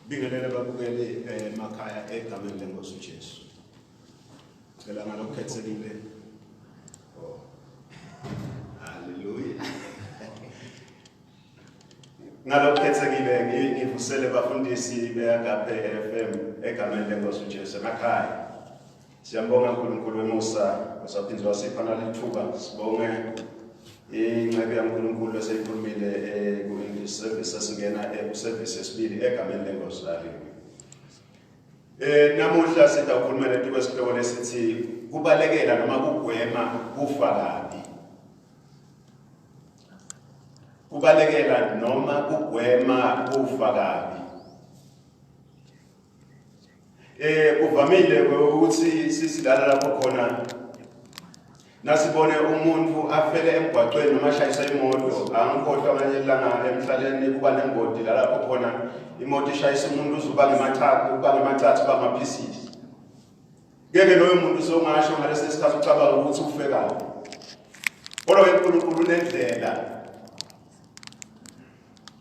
Bingelele babukeli emakhaya egameni lenkosi uJesu. Cela ngalokukhethekile. Oh. Hallelujah. Ngalokukhethekile ngivusele bafundisi beAgape FM egameni lenkosi uJesu emakhaya. Siyambonga uNkulunkulu wemusa osaphinde wasipha nalithuba sibonge inceku yaNkulunkulu eseyikhulumile eh, ku-English service esingena eh, ku-service yesibili egameni lenkosi. Haleluya. Eh namuhla sitawukhuluma ngetuko esihloko lesithi kubalekela noma kugwema kufa kabi. Kubalekela noma kugwema kufa kabi. Eh kuvamile ukuthi sisilala lapho khona nasibone umuntu afele emgwaqweni noma ashayisa imoto angikhohlwa nganye ilanga emhlaleni kuba nengodi lalapho khona imoto ishayisa umuntu uzuba ngemathathu uba ngemathathu uba ama-pieces ngeke loyo muntu sewungasho ngalesi sikhathi ucabanga ukuthi ufe kabi kodwa uNkulunkulu unendlela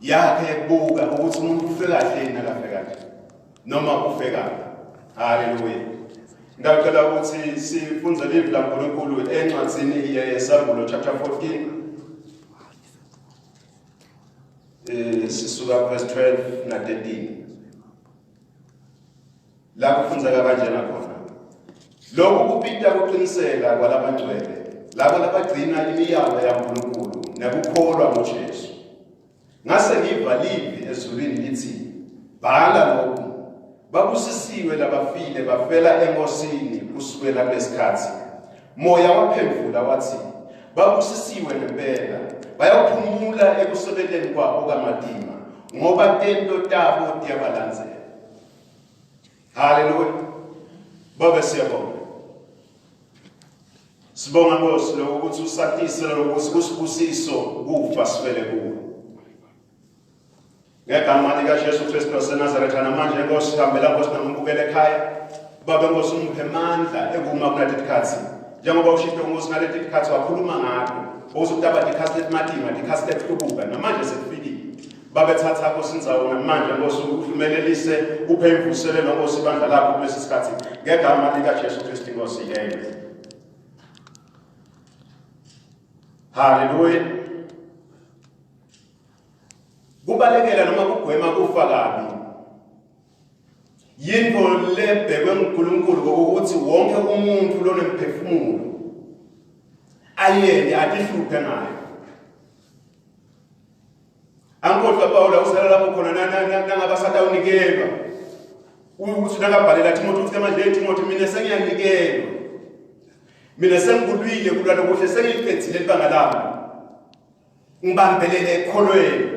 yakhe yekubuka ukuthi umuntu ufe kahle yini akafe kahle noma ufe kabi haleluya ngicela ukuthi sifunze livi laNkulunkulu encwadzini yeSambulo chapter 14 eh sisuka verse 12 na 13 la kufundzeka kanjena khona lokhu kupita kuqiniseka kwalabangcwele labo labagcina imiyalo yaNkulunkulu nekukholwa ngoJesu ngase ngiva livi ezulwini lithi bhala lokhu babusisiwe labafile bafela enkosini kusukela kulesikhathi moya waphendula wathi babusisiwe ngempela bayaphumula ekusebenteni kwabo kamatima ngoba tento tabo tiyabalandzela Haleluya. Baba siyabonga. Sibonga Nkosi lokuthi usatise lokuthi kusibusiso kufa sifele kuwe. Ngegama likaJesu Kristu waseNazaretha namanje Nkosi hambela Nkosi namubukele ekhaya. Baba Nkosi umuphe amandla ekuma kuleti tikhatsi. Njengoba ushito Nkosi ngaleti tikhatsi wakhuluma ngato. Ukuthi kutaba tikhatsi letimatima, tikhatsi tekuhlubuka namanje sekufikile. Babethatha Nkosi indzawo namanje Nkosi uhlumelelise uphe imvuselelo Nkosi ibandla lakho kulesi sikhathi ngegama likaJesu Kristu Nkosi amen. Haleluya. Kubalekela noma kugwema kufa kabi. Yinto lebhekwe nguNkulunkulu ukuthi wonke umuntu lonemphefumulo ayende atihluphe ngayo. Angikhohlwa Pawula usala lapho khona nangaba satawunikelwa. Ukuthi nakabhalela Timothy uthi manje hey Timothy mina sengiyanikelwa. Mina sengikulwile kulwa lokuhle sengiqedile ibanga lami. Ngibambelele ekholweni.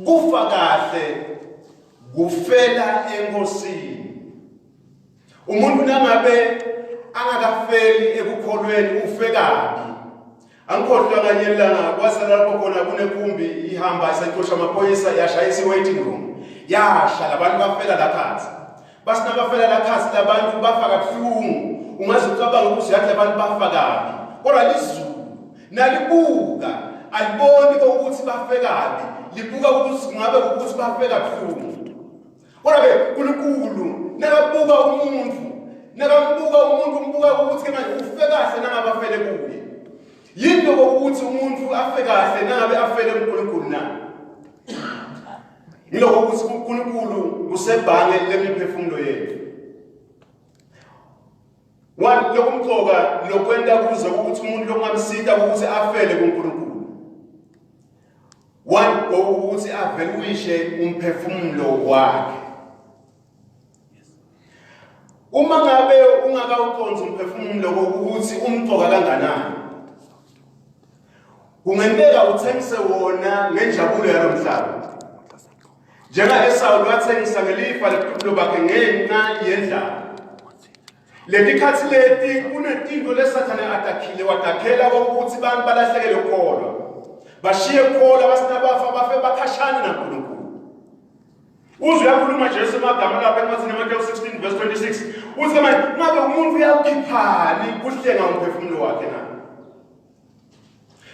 Kufa kahle kufela enkosini. Umuntu nangabe angakafeli ekukholweni ufe kabi. Angikhohlwa kanye ilanga kwasala lapho khona kunekumbi ihamba isayixosha amaphoyisa yashayisa i-waiting room. Yasha labantu bafela la phansi. Basina bafela la phansi labantu bafa kabuhlungu. Ungaze ucabange ukuthi yathi labantu bafa kabi. Kodwa lizulu nalibuka aliboni ukuthi bafe kabi, libuka ukuthi kungabe ukuthi bafe kabuhlungu. Kodwa ke uNkulunkulu nakabuka umuntu nakambuka umuntu umbuka ukuthi ke manje ufe kahle nangabe afele kuye. Yini lokho ukuthi umuntu afe kahle nangabe afele kuNkulunkulu na? Yilokho ukuthi uNkulunkulu usebhange lemiphefumulo yethu. One lokumcoka lokwenta kuze ukuthi umuntu lokungamsita ukuthi afele kuNkulunkulu. One ukuthi aveluishe umphefumulo wakhe. Uma ngabe ungakawuqonzi umphefumulo ukuthi umcoka kanganani. Kungenteka uthengise wona ngenjabulo yalomhlaba. Njenga Esawu wathengisa ngelifa lebutubulo bakhe ngenxa yendlala. Letikhatsi leti kunetinto lesathane atakhile wadakhela ukuthi bantu balahlekele ukukholwa. Bashiye ukukholwa basinabafa bafe bakhashane naNkulunkulu. Uze uyakhuluma Jesu emagama lapha encwadini yaMateyu 16 verse 26. Uthi manje ngabe umuntu uyawukhiphani kuhlenga umphefumulo wakhe na?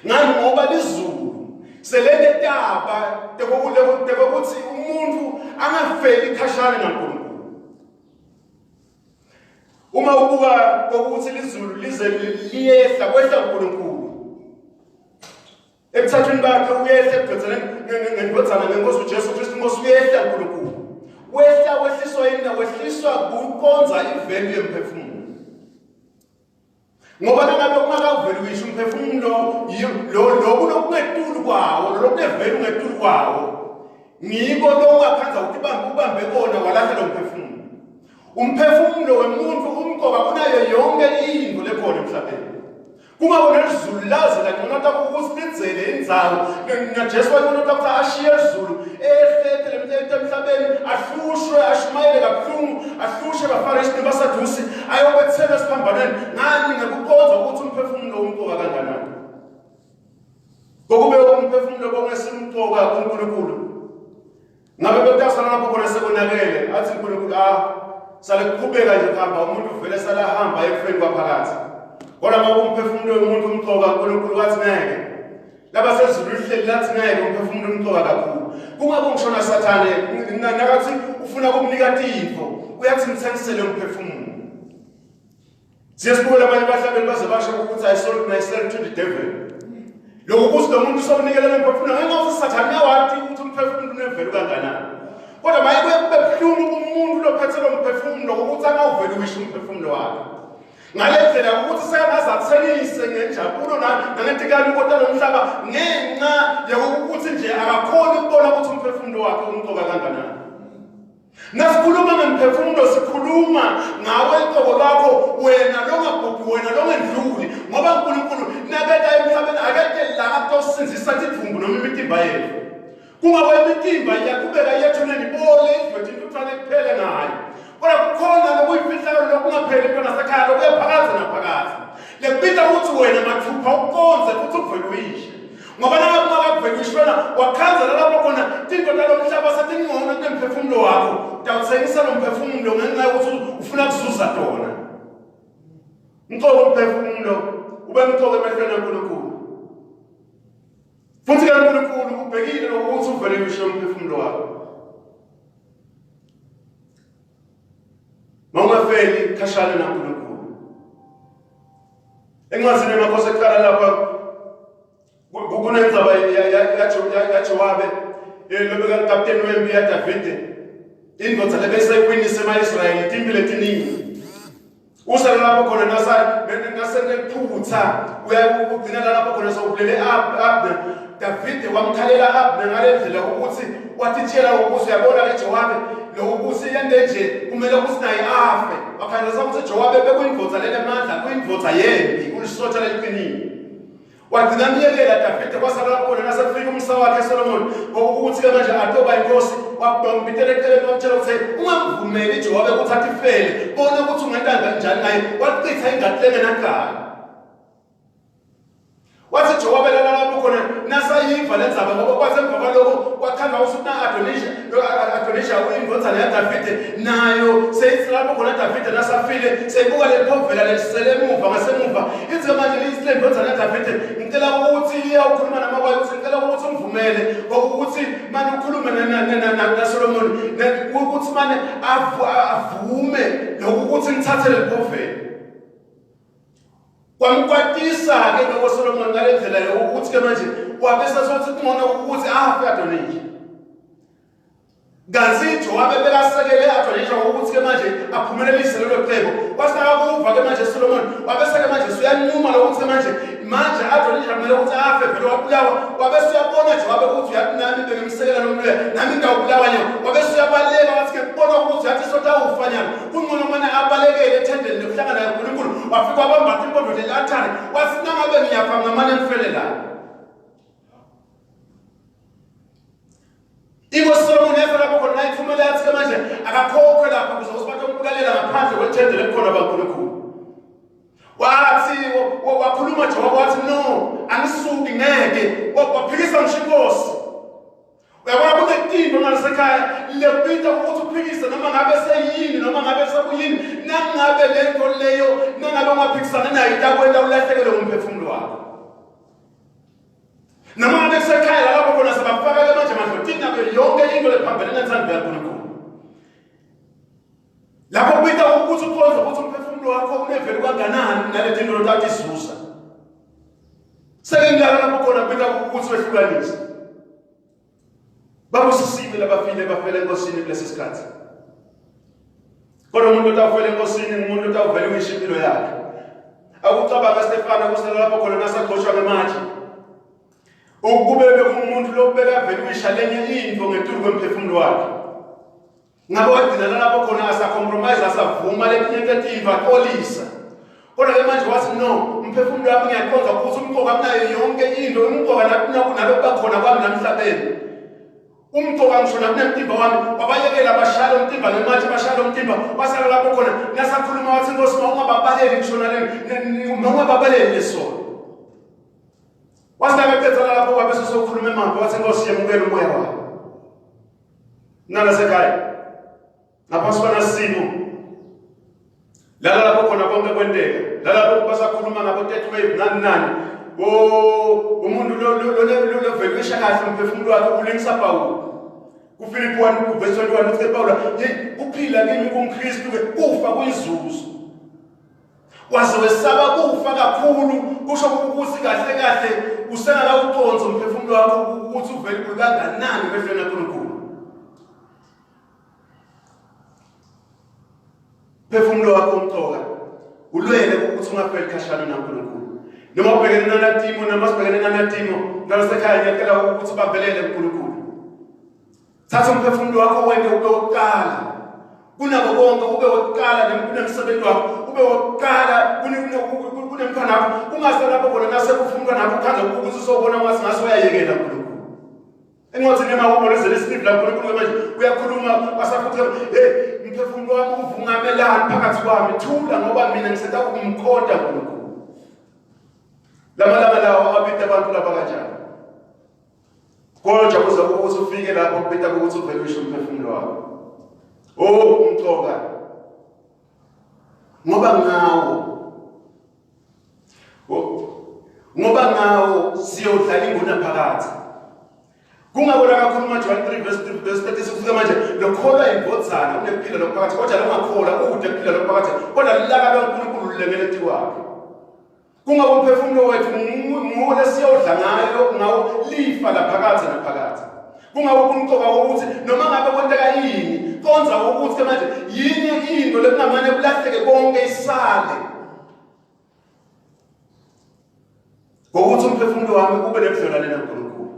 Ngani ngoba lizulu Selente taba tekuthi umuntu angafeli khashane naNkulunkulu. Uma ubuka kokuthi lizulu lize liyehla kwehla uNkulunkulu. Ebuthathwini bakhe uyehla ekugqitheleni ngendodana ngenkosi uJesu Kristu inkosi uyehla uNkulunkulu. Wehla wehliswa yini wehliswa kukonza ivalue yemphefumulo. Ngoba nangabe ungakawuvelukishi umphefumulo lo loku lokungetulu kwawo lokunevelu ngetulu kwawo ngiko lo ungakhandza ukuthi ubambe ubambe kona walahla lo mphefumulo. Umphefumulo wemuntu umqoka kunayo yonke into lekhona emhlabeni. Kungako nelizulu laze lanconota ukuthi lidzele indzawo naJesu wanconota ukuthi ashiye izulu ehle emhlabeni ahlushwe ashumayele kabuhlungu ahlushe abaFarisi nabaSadusi ayobethelwa esiphambanweni ngani ngekuqonda ukuthi umphefumulo umqoka kanganani kokube umphefumulo bongesimqoka kuNkulunkulu Ngabe bekutasala lapho khona sekonakele athi uNkulunkulu ah sale kuqhubeka nje kuhamba umuntu uvele sala hamba ekufeni kwaphakathi. Kodwa uma umphefumulo womuntu umqoka uNkulunkulu wathi ngeke. Laba sezulu lihleli lathi ngeke umphefumulo umqoka kakhulu. Kungako ngisho naSathane nakathi ufuna ukumnika tintfo uyathi ngithengisele umphefumulo. Siye sibuke labanye abahlabeli baze basho ukuthi I sold myself to the devil. Lokhu kuthi lo muntu usewunikele umphefumulo ngenxa yokuthi Sathane uyawati ukuthi umphefumulo unevelu kanganani. Kodwa maye kuye kube buhlungu kumuntu lophethe lo mphefumulo ukuthi angawuveli uwishe umphefumulo wakhe. Ngale ndlela ukuthi sekangaze athenise ngenjabulo nangentikani kodwa lo mhlaba ngenxa yokuthi nje akakhoni ukubona ukuthi umphefumulo wakhe umqoka kanganani. Nasikhuluma ngemphefumulo sikhuluma ngawe iqobo lwakho wena longabhubhi wena longendluli ngoba uNkulunkulu naketa emhlabeni akete la kutosindzisa tidvumbu noma imitimba yethu. Kungako imitimba iyaqhubeka yethuneni ibole idlwe intuthwane kuphele ngayo. Kodwa kukhona lokuyimfihlakalo lokungapheli into nasekhaya lokuya phakathi naphakathi. Lekubita ukuthi wena mathupha ukonze futhi uvele uyishe. Ngoba nangabe ungakakuveli wena wakhanzela lapho khona tinto talomhlaba setingcono kunemphefumulo wakho utawuthengisa lo mphefumulo ngenxa yokuthi ufuna kuzuza tona. Mcoka umphefumulo ube mcoka emehlweni kaNkulunkulu. Futhi ke uNkulunkulu ubhekile ukuthi uvele usho umphefumulo wakho. Mawungafeli khashana naNkulunkulu. Encwadini yamakhosi ekuqala lapha kunendzaba yaJowabe lobekakapteni wempi yaDavide indoda lebeseyiwinise ema-Israyeli timpi letiningi usale lapho khona naseneliphutha ugcinela lapho khona sewubulele Abner Davide wamkhalela Abner ngale ndlela ukuthi watitshela ukuthi uyabona ke Jowabe lokuthi yente nje kumele ukuthi naye afe wakhandisa ukuthi Jowabe bekuyindvodza lenemandla kuyindvodza yempi kulisotha leliqinile Wagcina amyekela Davide kwasala khona nasekufika umsa wakhe Solomon ngokuthi ke manje atoba inkosi wabambitela eceleni wamtshela ukuthi ungamvumeli Jowabe ukuthi atifele bona ukuthi ungenta kanjani ngaye wachitha ingadi lengenacala wathi Jowabe lana lapho khona nasayiva lenzaba ngoba kwathi emva kwaloko kwakhanga ukuthi na-Adonija Adonija uyindvodzana yaDavide nayo seyithi lapho khona Davide nasafile seyibuka leliphovela lelisele emuva ngasemuva ithi manje le ndvodzana yaDavide ngicela ukuthi iyawukhuluma namakwayo ukuthi ngicela ukuthi ungivumele ukuthi mane ukhulume naSolomoni ukuthi mane avume lokhu ukuthi ngithathe leliphovela Kwamkwatisa-ke lokho Solomon ngale ndlela yokuthi-ke manje wabe sesothi kungcono ukuthi afe Adonija. Kanti Jowabe bekasekele Adonija ngokuthi-ke manje aphumelelise lelo cebo. Wathi nakakuva-ke manje Solomon wabe seke manje uyanquma lokuthi manje manje Adonija kumele ukuthi afe vele wabulawa. Wabe seyabona Jowabe ukuthi uyathi nami bengimsekela lo muntu nami ngawubulawa nje. Wabe seyabaleka wathi ke kubona ukuthi uyathi sotawufa nyana. Kungcono mane abalekele ethendeni lokuhlangana kaNkulunkulu wafika wabamba impondo leli-altare wathi nangabe ngiyafa ngamane ngifele la Inkosi Solomon yafa lapho khona nayithumela yathi ke manje akakhokhwe lapha kuze ukuthi batombulalela ngaphandle kwethende lebukhona baNkulunkulu. Wathi wakhuluma Jowabe wathi no angisuki ngeke waphikisa ngisho inkosi. Uyabona kunetimba ngalisekhaya lekubita ukuthi uphikise noma ngabe seyini noma ngabe sekuyini nangabe lento leyo nangabe ungaphikisana nayo itakwenta ulahlekelwe ngumphefumulo wakho. Noma ngabe kusekhaya lapho Tinako yonke into lephambene nentsandvo yaNkulunkulu. Lapho kubita ukuthi uqonde ukuthi umphefumulo wakho unevelu kanganani naleti nto lotatizuza. Sekengilala lapho khona kubita ukuthi wehlukanise. Babusisiwe labafile bafela enkosini kulesi sikhathi. Kodwa umuntu otawufela enkosini ngumuntu otawuvele uyisho impilo yakhe. Akucabanga Stefana kusala lapho khona nasagxoshwa ngematshe. Ukube bekungumuntu lokubeka vele uyisha lenye into ngetulu kwemphefumulo wakhe. Ngabe wagcina lapho khona asacompromise asavuma letinye tetinto axolisa. Kodwa ke manje wathi no, umphefumulo wami ngiyaqonda ukuthi umqoka kunayo yonke into, umqoka nalokuba khona kwami namhlabeni. Umqoka ngisho nakunemtimba wami, wabayekela bashaya umtimba ngematshe bashaya umtimba, wasala lapho khona nasakhuluma wathi Nkosi mawungababaleli ngisho nale mawungababaleli lesono. Wathi nakaqeda lapho wabe sesokhuluma emambo wathi Nkosi yemukela umoya wami. Nalasekhaya ngaphansi kwanasimo lala lapho khona konke kwenteka lalapho basakhuluma ngabo third wave nani nani o umuntu lovelisha kahle umphefumulo wakhe ulingisa Pawulu kuFilipi 1 verse 21 uthi Pawulu hey kuphila kimi kumKristu ke kufa kuyizuzu waze wesaba kufa kakhulu kusho ukuthi kahle kahle usengakawuconsi umphefumulo wakho ukuthi uvele kanganani emehlweni kaNkulunkulu Phefumulo wakho umcoka ulwele ukuthi ungafeli khashana naNkulunkulu. Noma ubhekene nanatimo noma sibhekene nanatimo nalasekhaya ngiyacela ukuthi ubambelele kuNkulunkulu. Thatha umphefumulo wakho wente ube wokuqala. Kunako konke ube wokuqala kunemsebenzi wakho, ube wokuqala kunemntwana wakho. Ungaselapho khona nasekufa umntwana wakho ukhandle ukuthi usobona wathi ngase uyayekela uNkulunkulu. Encwadini yamaHubo lezele isilivi la uNkulunkulu manje uyakhuluma wasafuthi hey mphefumulo wami uvungamelani phakathi kwami thula ngoba mina ngiseta ukumkhonta uNkulunkulu. Lamalanga lawo abita abantu laba kanjani? Kodwa kuze ukuthi ufike lapho kubita ukuthi uvele usho umphefumulo wakho. Oh umcoka. Ngoba ngawo ngoba ngawo siyodlala inguna phakathi kungabona kakhulu manje 1 3 verse 3 verse 36 kufika manje lokholwa indvodzana unekuphila lokuphakathi kodwa longakholwa ude kuphila lokuphakathi kodwa lilaka lwaNkulunkulu lulengele etikwakhe kungaba umphefumulo wethu nguwo lesiyodla ngayo ngawo lifa laphakathi naphakathi Kungako kumcoka ukuthi noma ngabe kwenteka yini, konza ukuthi ke manje yini into lekungamane kulahleke konke isale. Ngokuthi umphefumulo wami ube nebudlelwane naNkulunkulu.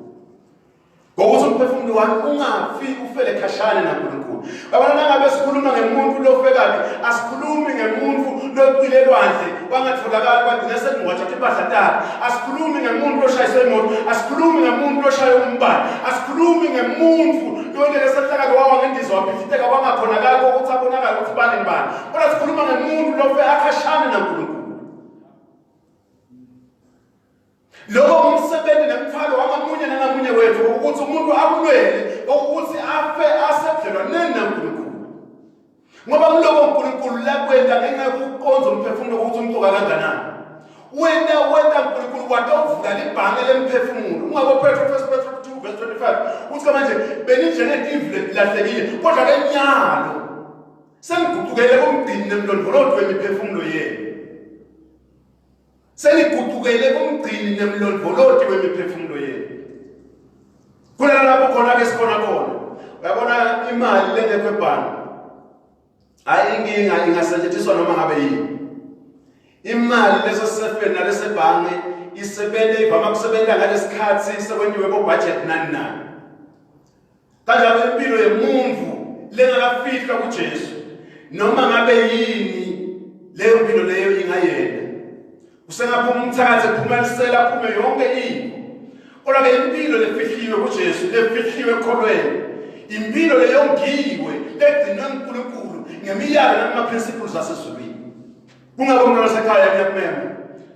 Ngokuthi umphefumulo wami ungafi ufele khashane naNkulunkulu. Yabona nangabe sikhuluma ngemuntu lofe kabi, asikhulumi ngemuntu locwile elwandle wangatholakali kwagcina sekungcwatshwa timpahla takhe. Asikhulumi ngemuntu loshayiswe imoto, asikhulumi ngemuntu loshaye umbane, asikhulumi ngemuntu lowentele sehlakalo wawa ngendiza wabhidliteka wangakhonakali kokuthi abonakale ukuthi bani ngibani. Kodwa sikhuluma ngemuntu lofe akhashane naNkulunkulu. Lokho ngumsebenzi nemthwalo wangamunye nangamunye wethu ukuthi umuntu akulwele ukuthi afe asebudlelwaneni naNkulunkulu. Ngoba kuloko uNkulunkulu lakwenta ngenxa yokuqonza umphefumulo ukuthi umcoka kanganani. Wena wena uNkulunkulu watawuvula libhange lemphefumulo. Ungako Petro 1 Petro 2 verse 25 uthi manje beninjengetimvu letilahlekile kodwa ke nyalo sengiguqukele kumgcini nemlondoloto wemiphefumulo yenu. Seniguqukele kumgcini nemlondvoloti wemiphefumulo yenu. Kulala lapho khona ke sikhona khona. Uyabona imali lengekho ebhange. Hayi inkinga ingasetshenziswa noma ngabe yini. Imali leso sefeni nalesebhange isebenza ivama kusebenza ngalesikhathi sekwentiwe bo budget nani nani. Kanjalo impilo yemuntu lengakafihlwa kuJesu noma ngabe yini leyo mpilo leyo ingayena. Usengaphuma umthakathi ephuma lisela aphume yonke into. Kodwa ke impilo lefihliwe kuJesu lefihliwe ekholweni impilo leyongiwe legcinwe uNkulunkulu ngemiyalo nama principles asezulwini. Kungakho mntwana wasekhaya ngiyakumema.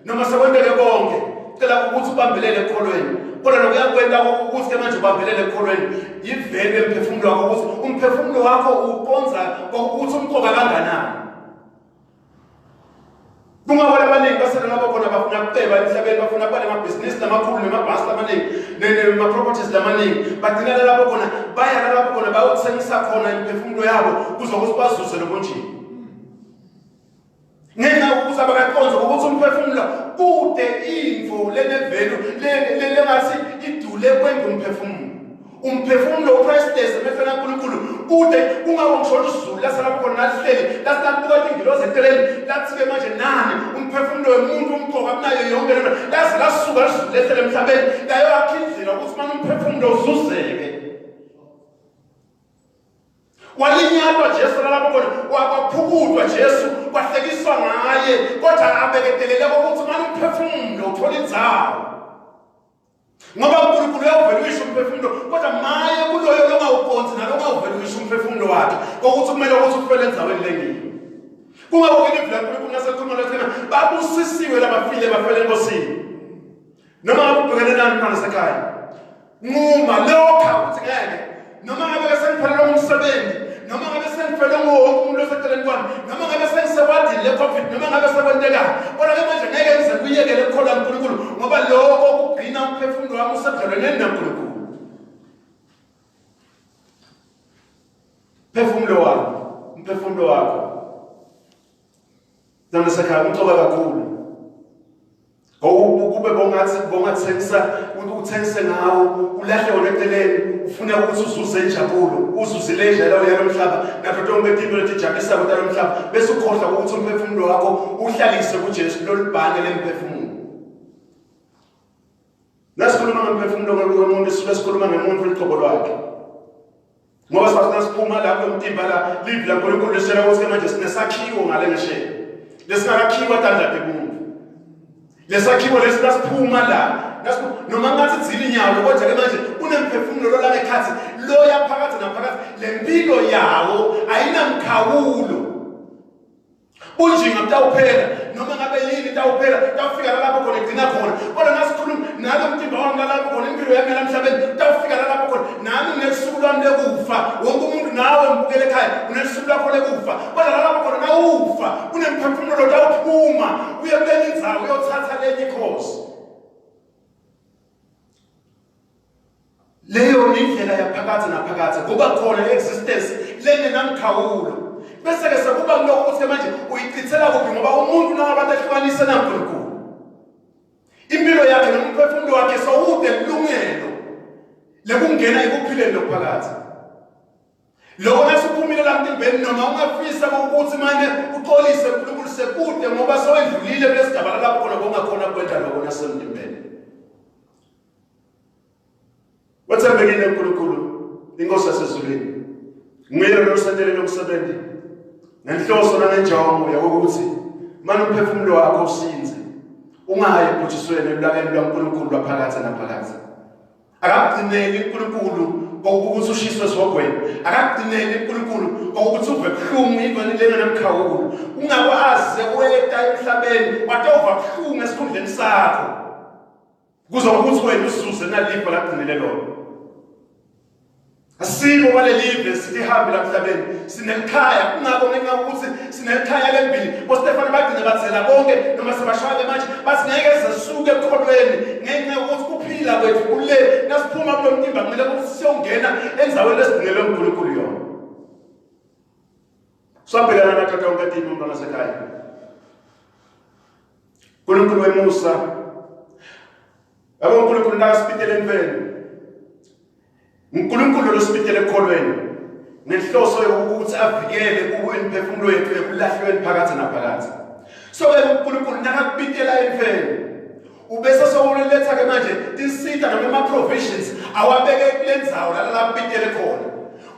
Noma sekwenteke konke, cela ukuthi ubambelele ekholweni. Kodwa lokuyakwenta ukuthi ke manje ubambelele ekholweni, yivele emphefumulo wakho ukuthi umphefumulo wakho uqonza ukuthi umqoka kanganani. Kungako labaningi basele labo khona bafuna kuceba emhlabeni, bafuna kuba nemabhizinisi lamakhulu nemabhasi lamaningi nema-properties lamaningi. Bagcina lalapho khona, baya lalapho khona bayothengisa khona imiphefumulo yabo kuze ukuthi bazuze lobunjini. Ngenxa yokuthi abakaqonzi ukuthi umphefumulo kude imvu lenevelu lengathi idule kwemvu umphefumulo. Umphefumulo upriceless emehlweni kaNkulunkulu kude kungako ngisho izulu lasalapho khona lalihleli lasinakubuka ingilozi eceleni lathi-ke manje nani umphefumulo wemuntu umqoka kunayo yonke lento laze lasuka lizulu lehlele emhlabeni layoyakha indlela ukuthi mane umphefumulo uzuzeke. Walinyalwa Jesu lalapho khona waphukutwa Jesu kwahlekiswa ngaye kodwa abeketelele ukuthi mane umphefumulo uthola indzawo. Ngoba uNkulunkulu uyawuveluyisha umphefumulo kodwa maye kuloyo longawukhonzi nalongawuveluyisha umphefumulo wakhe kokuthi kumele ukuthi ufele endaweni lengiyo. Kungako ke livi laNkulunkulu naselikhuluma lathina babusisiwe labafile bafele enkosini. Noma ngabe ubhekene nani mntwana sekhaya. Nquma lokha ukuthi ngeke noma ngabe ke sengiphelelwe ngumsebenzi noma ngabe sengifelwe nguwo wonke umuntu oseceleni kwami noma ngabe sengisewadini le-covid noma ngabe sekwentekani kodwa ke manje ngeke ngize kuyekele ukukholwa uNkulunkulu ngoba lokho kugcina umphefumulo wami usebudlelwaneni naNkulunkulu. Phefumulo wami, umphefumulo wakho Namasekhaya umcoka kakhulu. Kube bongathi bongathengisa uthengise ngawo ulahle wona eceleni ufuna ukuthi uzuze injabulo uzuze le njalo yalomhlaba nato tonke tinto letijabulisa kodwa lomhlaba bese ukhohlwa ukuthi umphefumulo wakho uhlalise kuJesu lolubhane lemphefumulo. Nasikhuluma ngomphefumulo womuntu sisuke sikhuluma ngemuntu luqobo lwakhe. Ngoba sifuna siphuma la kulomtimba la live la nkulunkulu lisitshela ukuthi manje sinesakhiwo ngale ngesheya. Lesingakakhiwa tandla temuntu. Lesakhiwo lesi nasiphuma la noma ngathi dzili inyawo kodwa ke manje unemphefumulo lo la ngekhathi loya phakathi naphakathi lempilo yawo ayinamkhawulo. Bunjinga butawuphela noma ngabe yini itawuphela tawufika lalapho khona igcina khona kodwa nasikhuluma nalo mtimba wami lalapho khona impilo yami yalamhlabeni tawufika lalapho khona nami nginelisuku lwami lekufa wonke umuntu nawe ngibukele ekhaya unelisuku lwakho lekufa kodwa lalapho khona nawufa kunemphefumulo tawuphuma uye kulenye indzawo uyothatha lenye ikhosi. Leyo indlela yaphakade naphakade kuba khona existence lengenamkhawulo. Bese ke sekuba kuloko ukuthi manje uyichithela kuphi ngoba umuntu nangabantu ehlukanise naNkulunkulu. Impilo yakhe nomphefumulo wakhe sowude lungelo lekungena ekuphileni lokuphakade. Lokho nasuphumile la mtimbeni noma ungafisa ukuthi manje uxolise uNkulunkulu sekude ngoba sowedlulile kulesigaba lapho khona kongakhona kwenda lokho nasemtimbeni. Wethembekile uNkulunkulu, inkosi yasezulwini. Nguye lo osentele lo msebenzi ngenhloso nangenjongo yokuthi manje umphefumulo wakho usinze ungayi ebhujisweni elulakeni lwaNkulunkulu lwaphakade naphakade. Akakugcineli uNkulunkulu kokuthi ushiswe esihogweni, akakugcineli uNkulunkulu kokuthi uve buhlungu into lengenamkhawulo. Ungakwazi weta emhlabeni watova buhlungu esikhundleni sakho. Kuzoba ukuthi wena uzuze nalifa lagcinele lona. Asibo balelive sithi hambe la emhlabeni sinelikhaya kungakho ngenxa yokuthi sinelikhaya lembili boStefano bagcine bathela bonke noma sebashaya manje bathi ngeke sisuke ekukholweni ngenxa yokuthi kuphila kwethu kule nasiphuma kulo mtimba kumele ukuthi siyongena endaweni esigcinelwe uNkulunkulu yona. Sabhekana nathatha yonke timo mntwana sekhaya. Nkulunkulu wemusa. Yabo uNkulunkulu nakasipitele emfeni. uNkulunkulu losipitele ekholweni ngenhloso yokuthi avikele imiphefumulo yethu ekulahlweni phakathi naphakathi. So ke uNkulunkulu nakakupitela emfeni ubese sowuletha ke manje tinsita noma ama provisions awabeke kulendzawo la lapitele khona.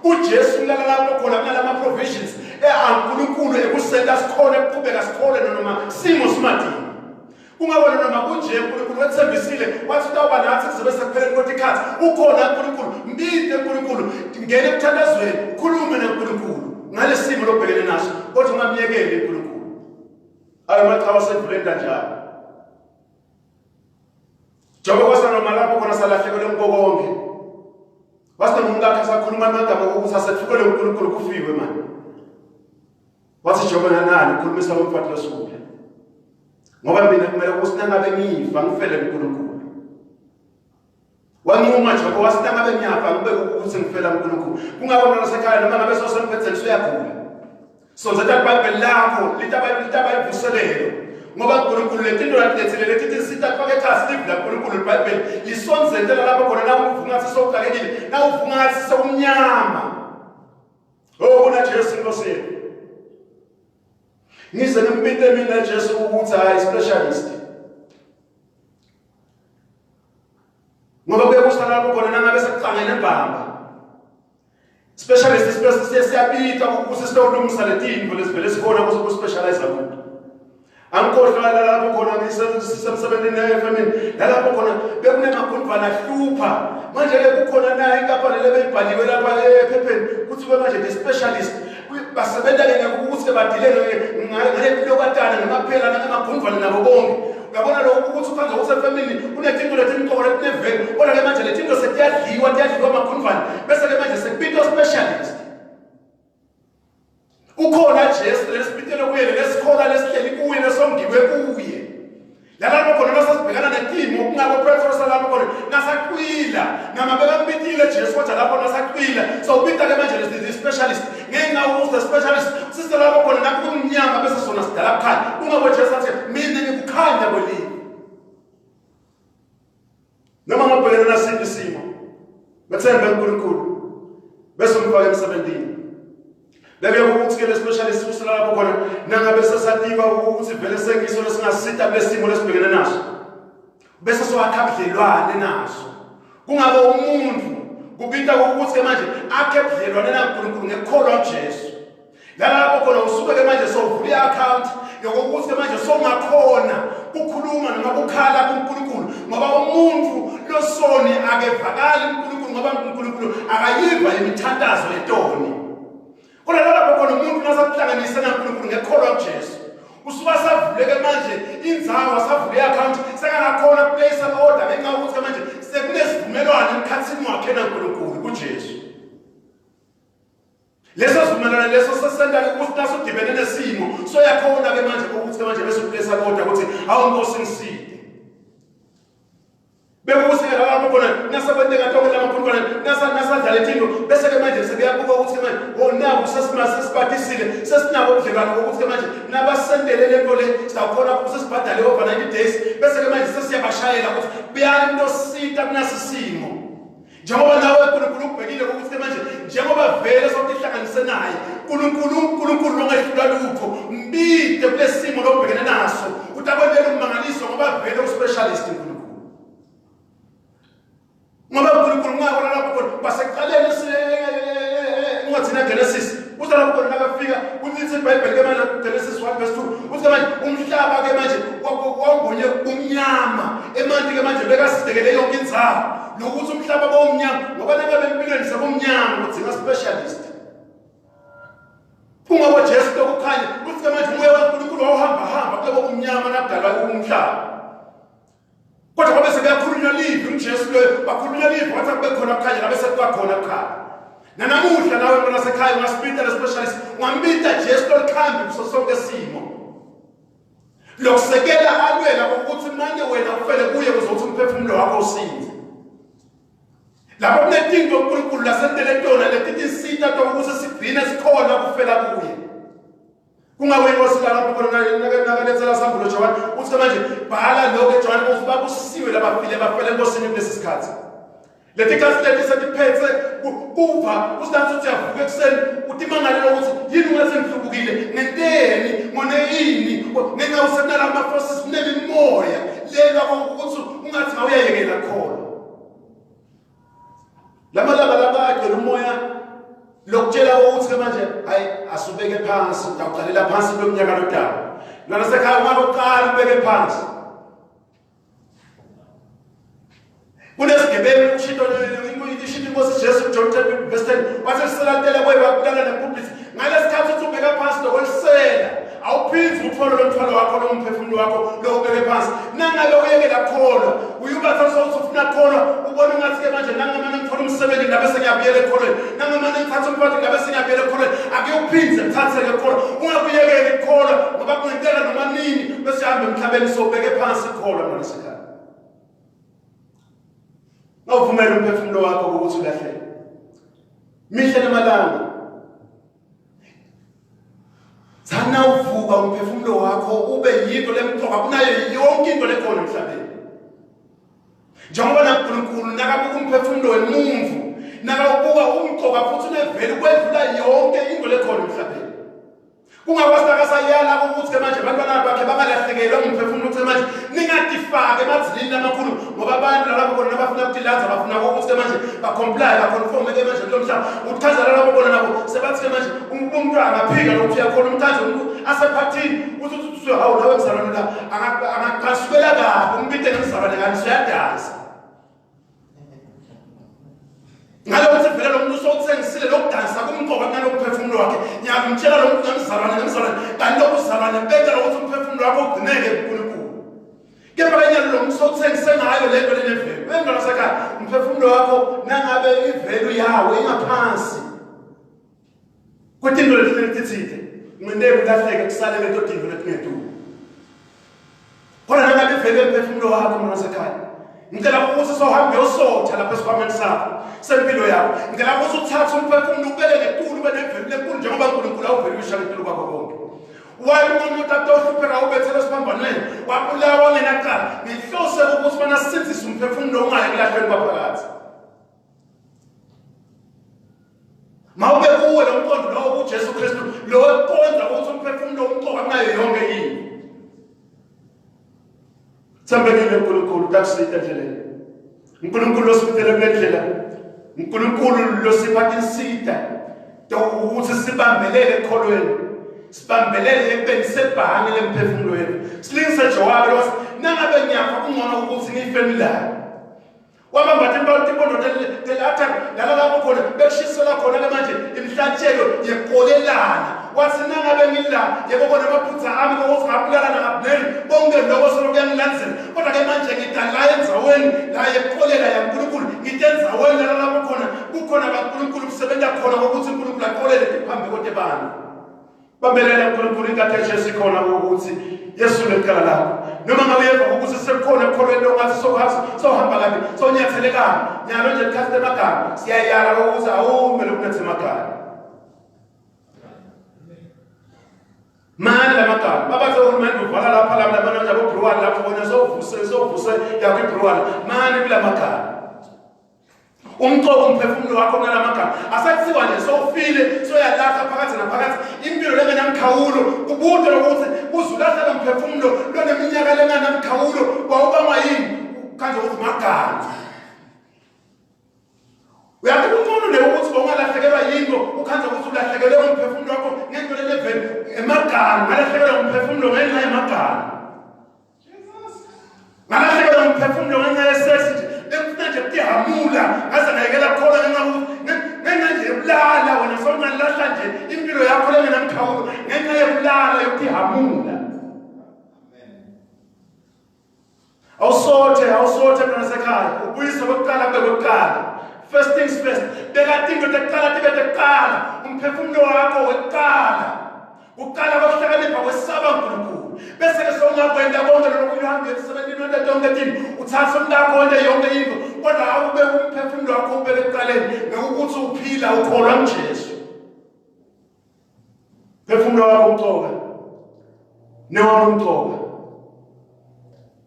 uJesu ulala lapho khona kunalama provisions eaNkulunkulu ekusenta sikhona ekuqhubeka sikhole noma simo simadini. Kungabona noma kunje uNkulunkulu wethembisile wathi utawuba nathi kuzobe sekupheleni kwetikhathi ukhona uNkulunkulu mbide uNkulunkulu ngene emthandazweni ukhulume noNkulunkulu ngalesimo lobhekene naso kodwa ungamyekeli uNkulunkulu. Ayo maqhawe asedluleni kanjalo. Njengoba kwasanoma lapho khona salahlekelwe nkokonke. Wasinomkakhe sakhuluma amagama okuthi asethukele uNkulunkulu kufiwe manje. Wathi Jobe nanani ukhulumisa umfati losuku. Ngoba mina kumele ukuthi nangabe ngifa ngifele kuNkulunkulu. Wanquma Jobo wathi nangabe ngiyafa ngibeke ukuthi ngifela uNkulunkulu. Kungaba mntwana sekhaya noma ngabe sosemphethe usuyagula. Sonzeta iBhayibheli lakho litaba litaba ivuselelo. Ngoba uNkulunkulu letinto latilethile leti tinsita kufaka ekhatsi livi laNkulunkulu iBhayibheli lisondzentela lapho khona na uvuka ngathi sewuxakekile, na uvuka ngathi sewumnyama. Oh kuna Jesu inkosi yethu. Ngize ngimbite mina Jesu ukuthi hayi specialist. Ngoba kuye kusala lapho khona nangabe sekucangene mbamba. Specialist specialist siyabita ukuthi sitolungisa letinto lesivele sikhona kuze ku specialize kuto. Angikhohlwa lapho khona ngisemsebenzini e-FM nalapho khona bekunemagundvana ahlupha manje ke kukhona nayo inkampani lebeyibhaliwe lapha ephepheni kuthiwe manje the specialist basebenza ke ukuthi ke badile ngale mpilokatana ngamaphela nangamagundvane nabo bonke. Uyabona lokhu ukuthi ukhanza ukuthi efemini kunetinto letimqoka letineveni kodwa ke manje letinto setiyadliwa tiyadliwa amagundvane bese ke manje sekubitwa specialist. Ukhona Jesu lesibitele kuye lesikholwa lesihleli kuye lesongiwe kuye. Lalapho khona nasasibhekana netimo kungako Petro salapho khona nasaqwila nama bekambitile Jesu kodwa lapho nasaqwila so ubita ke manje lesi specialist ngenxa ukuthi specialist sise lapho khona nakho kumnyama bese sona sidala kukhanya kungako Jesu athi mina ngikukhanya kwelive. Noma ngabhekene nasiphi isimo bethembe uNkulunkulu bese umfaka emsebenzini. Beke ukuthi ke specialist usela lapho khona nangabe sesatiwa ukuthi vele sengiso lesingasita kulesimo lesibhekene naso. Bese sowakha budlelwane naso. Kungabe umuntu kubita ukuthi ke manje akhe budlelwane naNkulunkulu ngekukholwa uJesu. Lalapho khona usuke ke manje sowuvula i-account yokuthi ke manje sowungakhona kukhuluma noma kukhala kuNkulunkulu ngoba umuntu losoni akevakali kuNkulunkulu ngoba uNkulunkulu akayiva imithandazo yetoni. Kodwa lalapho khona umuntu nasakuhlanganise naNkulunkulu ngekholwa kuJesu usuka savuleke manje indzawo asavule i-account sekangakhona kuplace ama-order ngenxa yokuthi manje sekunesivumelwano emkhathini wakhe naNkulunkulu kuJesu. Leso sivumelwano leso sesenta-ke ukuthi nasudibene nesimo soyakhona-ke manje ukuthi manje bese ukulesa kodwa ukuthi awu Nkosi ngiside. Bekuthi-ke lapho khona nasekwenteka tonke lamakhulu khona nasadlala ithinto bese-ke manje sekuyabuka ukuthi manje oh naku sesibatisile sesinabo ubudlelwane bokuthi-ke manje nabasendele le nto le sawukhona ukuthi sibhadale over 90 days bese-ke manje sesiyabashayela ukuthi buyani into osita kunasi simo. Njengoba nawe uNkulunkulu ukubhekile ukuthi manje njengoba vele sokutihlanganise naye uNkulunkulu uNkulunkulu longehlula lutho mbide kulesimo lobhekene naso utakwentela ummangaliso ngoba vele uspecialist uNkulunkulu ngoba uNkulunkulu ngakho lapho khona basekuqaleni incwadi Genesis uthi lapho khona nakafika uthi iBhayibheli ke manje Genesis 1 verse 2 uthi manje umhlaba ke manje wawumbonye umnyama emanti ke manje bekasidekele yonke inzawo nokuthi umhlaba bowumnyama ngoba nangabe empilweni sekumnyama kudinga specialist. Kungako Jesu lokukhanya uthi ke manje umoya kaNkulunkulu wawuhamba hamba kulobo kumnyama nakudalwa umhlaba. Kodwa kwabe sekuyakhulunywa livi uJesu loyo bakhulunywa livi wathi akube khona kukhanya ngabe sekuba khona kukhanya. Nanamuhla nawe mntwana sekhaya ungasibita le specialist ungambita Jesu lolikhambi kuso sonke isimo. Lokusekela alwela ukuthi manje wena ufele kuye kuze uthi umphefumulo wakho usinde. Lapho kunetinto uNkulunkulu lasentele tona letitisita tokuthi sigcine sikhona kufela kuye. Kungako inkosi lapho khona nakalethela sambulo Johane uthi manje bhala lokho eJohane ukuthi babusisiwe labafile bafela enkosini kulesi sikhathi. Leti khathi leti setiphethe kuva usidansi uthi uyavuka ekuseni utimangalela ukuthi yini ungathi ngihlubukile ngenteni ngone yini ngenxa usenala ama-forces kunemimoya lelwa ukuthi ungathi ngawuyayekela khona. Lamalanga laba agcwele umoya lokutshela ukuthi ke manje hayi asubeke phansi utawuqalela phansi lomnyaka lodaba. Lona sekhaya uma uqala ubeke phansi. Kunesigebengu ushinto ishinto inkosi Jesu John 10 verse 10 wathi liselatela kweba kubulala nebhubhisi ngalesikhathi uthi ubeka phansi lokulisela awuphindzi uthwalo lomthwalo wakho lomphefumulo wakho lokubeke phansi nangabe uyekela kholwa uyubatha sokuthi ufuna kholwa ubona ungathi ke manje nangamane ngithola umsebenzi ngabe sengiyabuyela ekholweni nangamane ngithatha umfazi ngabe sengiyabuyela ekholweni akuyuphindze kuthatheke kholwa ungakuyekeli kholwa. Ngoba kungenteka noma nini bese hamba emhlabeni sobeke phansi ikholwa mntwana sekhaya. Ngawuvumela umphefumulo wakho ukuthi ulahleke. Mihla namalanga. Thana uvuka umphefumulo wakho ube yinto lemqoka kunayo yonke into lekhona emhlabeni. Njengoba naNkulunkulu nakabuka umphefumulo wemuntu, nakawubuka umqoka futhi uneveli kwedlula yonke into lekhona emhlabeni. Kungakho sakasayala ukuthi ke manje abantwana bakhe bangalahlekelwa ngumphefumulo ukuthi manje ningatifaki emadzilini amakhulu ngoba abantu lalabo bona nabafuna ukutilanza bafuna ukuthi ke manje bacomply baconforme ke manje kulo mhlaba uchaza lalabo bona nabo sebathi ke manje umuntu angaphika lokuthi uyakhona umthanze umuntu asephathini uthi uthi hawu nawe mzalwane la angaqasukela kabi umbite ngemzalwane kanti uyadansa Ngalokuthi vele lo muntu usowuthengisile lokudansa kumqoka kunalokuphefumulo wakhe. Ngiyakumtshela lo muntu ngemzalwane ngemzalwane kanti lokuzalwane beka lokuthi umphefumulo wakho ugcineke kuNkulunkulu. Kepha kanye lo muntu usowuthengise ngayo lento lenevelu. Wemntwana sekhaya umphefumulo wakho nangabe ivelu yawo ingaphansi. Kuthi into letithile ngineke ulahleke kusale lento dinto letingetulu. Kodwa nangabe ivele emphefumulo wakho mntwana sekhaya. Ngicela ukuthi sohambe uyosotha lapha esikhwameni sakho sempilo yakho. Ngicela ukuthi uthathe umphefumulo ubeke ngetulu ube nevelu lenkulu njengoba uNkulunkulu awuvelisha ngetulu kwakho konke. Wathi umuntu atohlupheka ubethele esiphambanweni wabulawa ngenacala ngenhloso yokuthi bana sindzise umphefumulo ungayi ekulahlweni kwaphakathi. Mawube kuwe lo mqondo lowo kuJesu Kristu lo oqonda ukuthi umphefumulo umqoka kunayo yonke into. Thembekile uNkulunkulu utakusita endleleni. uNkulunkulu losibithele kule ndlela. uNkulunkulu losipha insita ukuthi sibambelele ekholweni. Sibambelele ekubeni sebhange lemphefumulo yethu. Silingise Jowabe lo nangabe ngiyafa kungcono ukuthi ngife ngilapha. Wabamba timpondo teli-altare lala lapho khona bekushisela khona-ke manje imihlatshelo yekolelana. Wathi nangabe ngila yebo kona amaphutha ami kokuthi ngabulala nangabuneni konke lokho solo kuyangilandzela kodwa-ke manje ngida la endzaweni la yekukolela yaNkulunkulu ngide endzaweni lala lapho khona kukhona kaNkulunkulu kusebenza khona kokuthi uNkulunkulu akolele tiphambeko tebantu. Bambelela uNkulunkulu inkathi yaJesu ikhona ukuthi yesule icala lakho. Noma ngabe uyeva ukuthi sekukhona ekukholweni ongathi sokuhamba sohamba kabi sonyathele kabi. Nyalo nje ikhathi lemagama siyayala ukuthi awume lokunetha emagama. Mani lamagama babathe uhulumende uvala lapha laba labana nje abobruwari lapho wena sowuvuse sowuvuse yakho ibruwari mani kulamagama. Umcobo umphefumulo wakho kunalamagama. Asakuthiwa nje sowufile soyalahla phakathi naphakathi impilo lengenamkhawulo ubude lokuthi uzulahla lo mphefumulo loneminyaka lenganamkhawulo wawubangwa yini kanje ukuthi magama. Uyathi kungcono nje ukuthi ungalahlekelwa yinto ukhanze ukuthi ulahlekelwe umphefumulo wakho ngento leleveli emagama ngalahlekelwa umphefumulo ngenxa yemagama. Ngalahlekelwa umphefumulo ngenxa yesex nje bengifuna nje kutihamula ngaze ngayekela kukholwa ngenxa ngenxa nje yokulala wena sewungalahla nje impilo yakho lengenamkhawulo ngenxa yokulala yokutihamula. Awusothe awusothe mntwana sekhaya ubuyise kokuqala kube kokuqala. First things first beka tinto tekuqala tibe tekuqala umphefumulo wakho wekuqala. Uqala kokuhlakanipha kwesaba uNkulunkulu. Bese ke sewungakwenda konke lokhu uhambe emsebenzini wente tonke tintfo uthathe umkakho wente yonke into kodwa awube umphefumulo wakho ubeke ekuqaleni ngekukuthi uphila ukholwa nguJesu. Phefumulo wakho umcoka. Newami umcoka.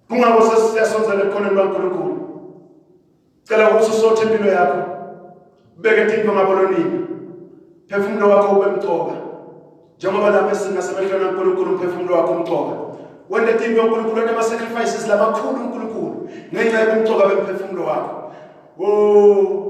Kungakho sesiyasondzela ebukhoneni baNkulunkulu. Cela ukuthi usothe impilo yakho. Ubeke tinto ngabolonini. Phefumulo wakho ube mcoka. Njengoba nami singasemehlweni kaNkulunkulu umphefumulo wakho umcoka. Wente tinto uNkulunkulu wente ama sacrifices lamakhulu uNkulunkulu ngenxa yobumcoka bemphefumulo wakho. Oh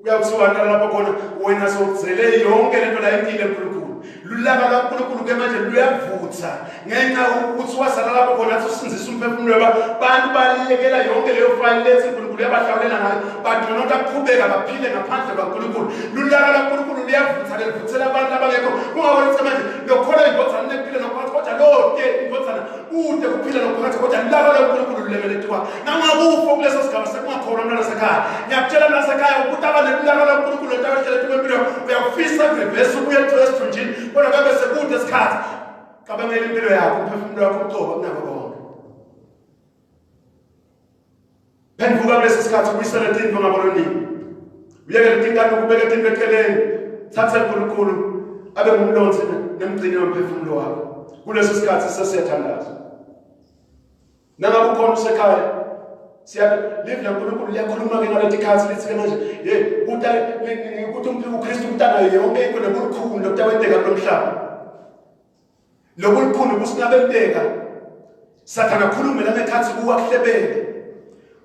kuyakuthiwa lapho khona wena sowugcele yonke lento la empilo enkulunkulu lulaka lwaNkulunkulu ke manje luyavutha ngenxa ukuthi wasala lapho khona athi usindzisa umphefumulo weba bantu baliyekela yonke leyo fayili lethi uNkulunkulu uyabahlawulela ngayo bagcina ukuthi aqhubeka baphile ngaphandle kwaNkulunkulu lulaka lwaNkulunkulu luyavutha ke livuthela abantu abangekho kungakho lithi manje lokholwa indodana nekuphila nokuphakathi kodwa lote indodana kude kuphila nokuphakathi kodwa lulaka lwaNkulunkulu lulekeletiwa nangakufa kuleso sigaba sekungakholwa mntwana sekhaya ngiyakutshela mntwana sekhaya ukuthi aba nelulaka lwaNkulunkulu letawehlele empilweni uyakufisa kurivesi ubuye esithunjini kodwa kabe sekude isikhathi. Cabangela impilo yakho, umphefumulo wakho ucoba kunako konke. Phenduka kulesi sikhathi ubuyisele tintfo ngabolonini. Uyekele tinkani ukubeka tintfo eceleni. Thatha uNkulunkulu abe ngumlonzi nemgcini wemphefumulo wakho. Kulesi sikhathi sesiyathandaza. Nangabe ukhona usekhaya siya live laNkulunkulu liyakhuluma ke ngaleti khathi lithi ke manje hey kuta ukuthi uKristu kutanayo yonke into nobulukhuni lokutawenteka kulomhlaba. Lokulukhuni kusinabenteka Sathana khulume la ngekhathi kuwa kuhlebele.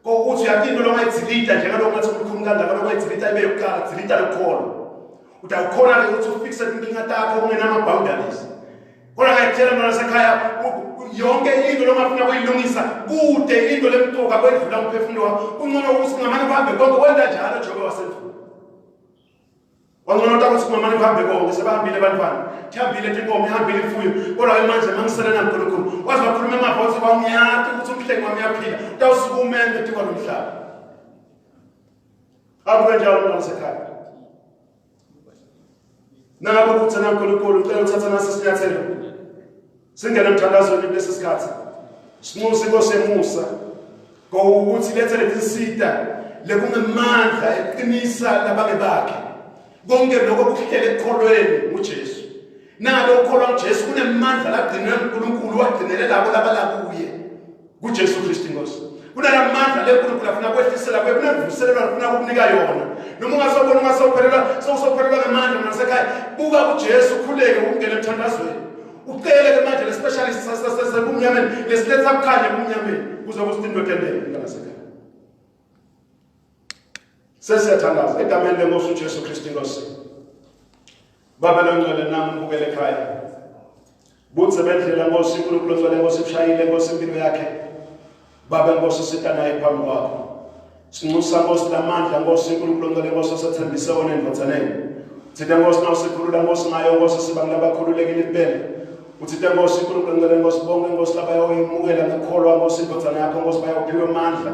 Kokuthi uyathi into longayidilita njengaloko ngathi kulukhuni kangaka longayidilita ibe yokuqala dilita lokholo. Utawukhona ke ukuthi ufixe inkinga takho kungenama boundaries. Kodwa ngiyakutshela mntwana sekhaya yonke into longafuna kuyilungisa kude into lemcoka kwedlula umphefumulo wakho. Kungcono ukuthi ngamane kuhambe konke wenza njalo Jobe wasendulo. Wangcono ukuthi kungamane kuhambe konke sebahambile abantwana. Thihambile tinkomo ihambile imfuyo. Kodwa ke manje mangisele naNkulunkulu. Waze wakhuluma emava wathi kwangiyati ukuthi umhlengi wami uyaphila. Utawusuka umeme etikwa lomhlaba. Abuke njalo mntwana sekhaya. Nangabe ukuthi naNkulunkulu ucela uthatha nasi isinyathelo. Singene emthandazweni kulesi sikhathi. Sinxusa inkosi yemusa ngokuthi lethe letinsita lekungemandla eqinisa labange bakhe. Konke lokho kuhlele ekukholweni nguJesu. Nangabe ukholwa nguJesu kunemandla lagcinwe uNkulunkulu wagcinele labo labalakuye. kuJesu Kristu inkosi kunalamandla leNkulunkulu afuna kwehlisela kuye kunemvuselelo afuna ukukunika yona noma ungasobona ungasophelelwa sewusophelelwa ngemandla nasekhaya buka kuJesu ukhuleke ukungena emthandazweni ucele ke manje le specialist sasebumnyameni lesiletha kukhanya ebumnyameni kuze kuthi into etendeke mntanasekhaya sesiyathandaza egameni lenkosi uJesu Kristu inkosi Baba longcwele nami ngibukele ekhaya. Budze bendlela Nkosi uNkulunkulu ongcwele Nkosi ushayile Nkosi impilo yakhe. Baba Nkosi sita naye phambi kwakho. Sinxusa Nkosi lamandla Nkosi uNkulunkulu ongcwele Nkosi osethembise wona endvodzaneni. Thina Nkosi nawusikhulula Nkosi ngayo Nkosi siba ngulabakhululekile impela. Uthinte Nkosi uNkulunkulu ongcwele Nkosi bonke Nkosi labayoyemukela ngekholwa Nkosi indvodzana yakho Nkosi bayophiwa amandla.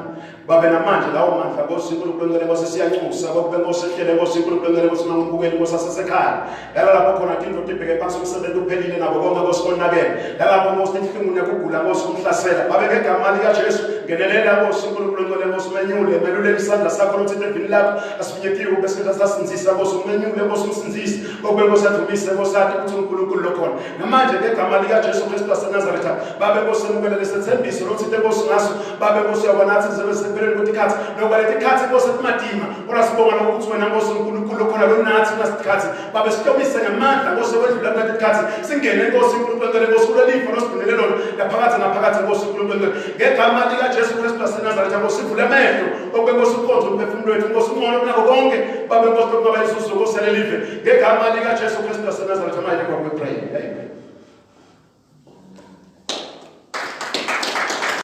Babe namanje lawo mandla Nkosi uNkulunkulu ongcwele Nkosi siyanxusa kokube Nkosi ehlele Nkosi uNkulunkulu ongcwele Nkosi mangibukele Nkosi asesekhaya lala lapho khona tintfo tibheke phansi umsebenzi uphelile nabo konke Nkosi konakele lala lapho Nkosi inhlungu nekugula Nkosi kumhlasela babe ngegama likaJesu ngenelela Nkosi uNkulunkulu ongcwele Nkosi umenyule melulele isandla sakho lothinte evini lakho asifinyetiwe kube senza sasinzisa Nkosi umenyule Nkosi umsinzise kokube Nkosi adumise Nkosi athi ukuthi uNkulunkulu lokhona namanje ngegama likaJesu Kristu waseNazaretha babe Nkosi emukele lesethembiso lothinte Nkosi ngaso Babe Nkosi uyabona nathi sizobe siphelele ukuthi ikhathi nokuba leti khathi Nkosi ekumadima kodwa sibonga nokuthi wena Nkosi uNkulunkulu khona lo nathi nasikhathi babe sihlomise ngamandla Nkosi okwedlula kuleti khathi singene Nkosi uNkulunkulu ngcwele Nkosi kulelifa losigcinele lona laphakathi naphakathi Nkosi uNkulunkulu ngcwele ngegama lika Jesu Kristu waseNazaretha Nkosi ivule amehlo okube Nkosi ukhonze umphefumulo wethu Nkosi ungcono kunako konke babe Nkosi lokungaba inzuzo Nkosi yalelive ngegama lika Jesu Kristu waseNazaretha.